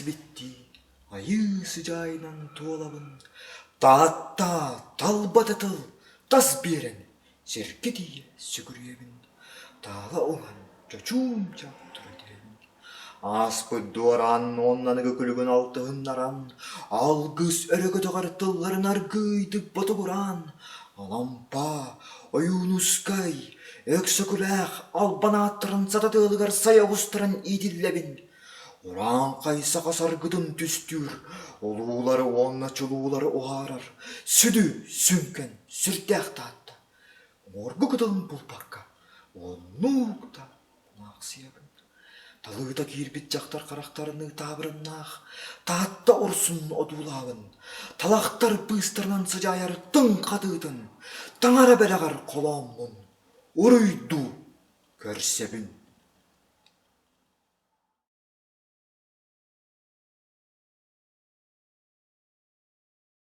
Тиксибиттии айыы сыдьаайынан туолабын, Таатта талба да тыл тас биэрэн сиргэ тиийэ сүгүрүйэбин, Таала уҥан чочуумча тура түһэбин. Ааспыт дуораан уонна аныгы күлүгүн алтыһыннаран, алгыс өрө көтөҕөр тылларын аргыыйдык ботугураан, Алампа, Ойуунускай, Өксөкүлээх албан ааттарын сата тыалыгар сайа оҕустаран иитиллэбин. Урааҥхай саха саргытын түстүүр, улуулары уонна чулуулары уһаарар, сүдү сүҥкэн сүрдээх Таатта. Уҥуоргу кытылын булбакка, оннук да мунаахсыйабын. Талыыта киирбит дьахтар харахтарыныы таабырыннаах Таатта урсун одуулаабын, талахтар быыстарынан сыдьаайар тыҥ хатыытын, таҥара бэлэҕэр холооммун, уруйдуу көрсөбүн.